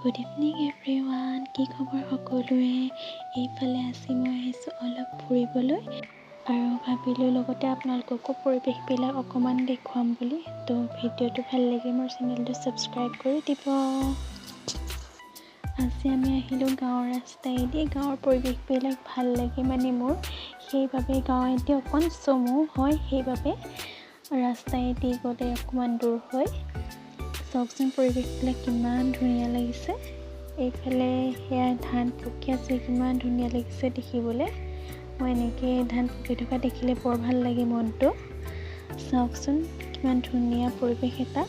Good evening everyone, কি খবৰ সকলোৰে? এইফালে আজি মই আহিছোঁ অলপ ফুৰিবলৈ আৰু ভাবিলোঁ লগতে আপোনালোককো পৰিৱেশবিলাক অকণমান দেখুৱাম বুলি। তো ভিডিঅ'টো ভাল লাগে মোৰ চেনেলটো ছাবস্ক্ৰাইব কৰি দিব। আজি আমি আহিলোঁ গাঁৱৰ ৰাস্তাইদি। গাঁৱৰ পৰিৱেশবিলাক ভাল লাগে মানে মোৰ, সেইবাবে গাঁৱেদি অকণ চমু হয়, সেইবাবে ৰাস্তাইদি গ'লে অকণমান দূৰ হয়। চাওকচোন পৰিৱেশবিলাক কিমান ধুনীয়া লাগিছে। এইফালে সেয়া ধান পকি আছে, কিমান ধুনীয়া লাগিছে দেখিবলৈ। মই এনেকৈ ধান পকি থকা দেখিলে বৰ ভাল লাগে মনটো। চাওকচোন কিমান ধুনীয়া পৰিৱেশ এটা।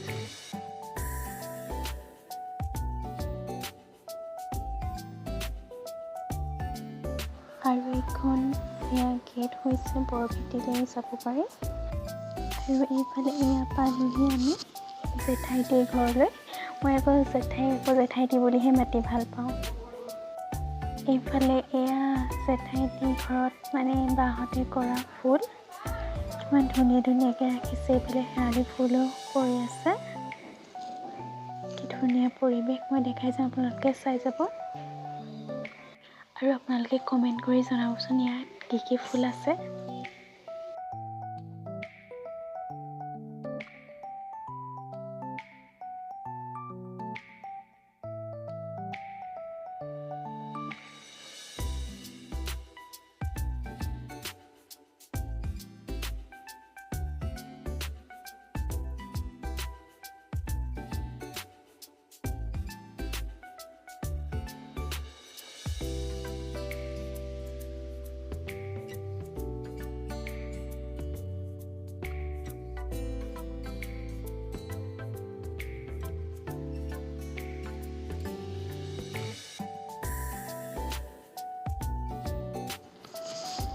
আৰু এইখন এয়া গেট হৈছে, বৰভেটিলৈ যাব পাৰি। আৰু এইফালে এয়া পালোহি আমি জেঠাইটিৰ ঘৰলৈ। মই আকৌ জেঠাই আকৌ জেঠাইটি বুলিহে মাতি ভাল পাওঁ। এইফালে এয়া জেঠাইটিৰ ঘৰত মানে বাঁহতে কৰা ফুল কিমান ধুনীয়া ধুনীয়াকৈ ৰাখিছে। এইফালে শেৱালি ফুলো পৰি আছে। কি ধুনীয়া পৰিৱেশ, মই দেখাই যাওঁ, আপোনালোকে চাই যাব। আৰু আপোনালোকে কমেণ্ট কৰি জনাবচোন ইয়াত কি কি ফুল আছে।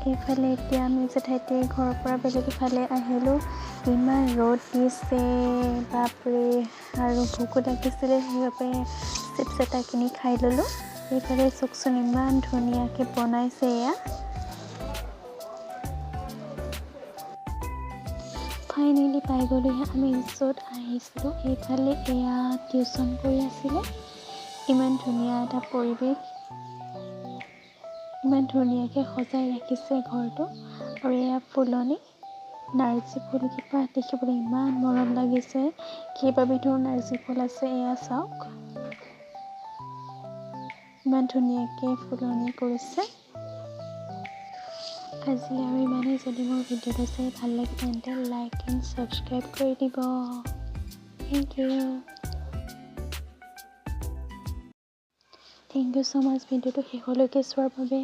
এইফালে এতিয়া আমি জেঠাইটিৰ ঘৰৰ পৰা বেলেগ এফালে আহিলোঁ। ইমান ৰ'দ দিছে বাপৰে, আৰু ভোকো লাগিছিলে, সেইবাবে চিপছ এটা কিনি খাই ল'লোঁ। এইফালে চাওকচোন ইমান ধুনীয়াকৈ বনাইছে এয়া। ফাইনেলি পাই গ'লোহি আমি য'ত আহিছিলোঁ। এইফালে এয়া টিউচন কৰি আছিলে। ইমান ধুনীয়া এটা পৰিৱেশ, ইমান ধুনীয়াকৈ সজাই ৰাখিছে ঘৰটো। আৰু এয়া ফুলনি, নাৰ্জী ফুলকেইপাহ দেখিবলৈ ইমান মৰম লাগিছে। কেইবাবিধৰ নাৰ্জী ফুল আছে এয়া চাওক, ইমান ধুনীয়াকৈ ফুলনি কৰিছে। আজি আৰু ইমানেই। যদি মোৰ ভিডিঅ'টো চাই ভাল লাগে তেন্তে লাইক এণ্ড ছাবস্ক্ৰাইব কৰি দিব। Thank you, thank you so much ভিডিঅ'টো শেষলৈকে চোৱাৰ বাবে।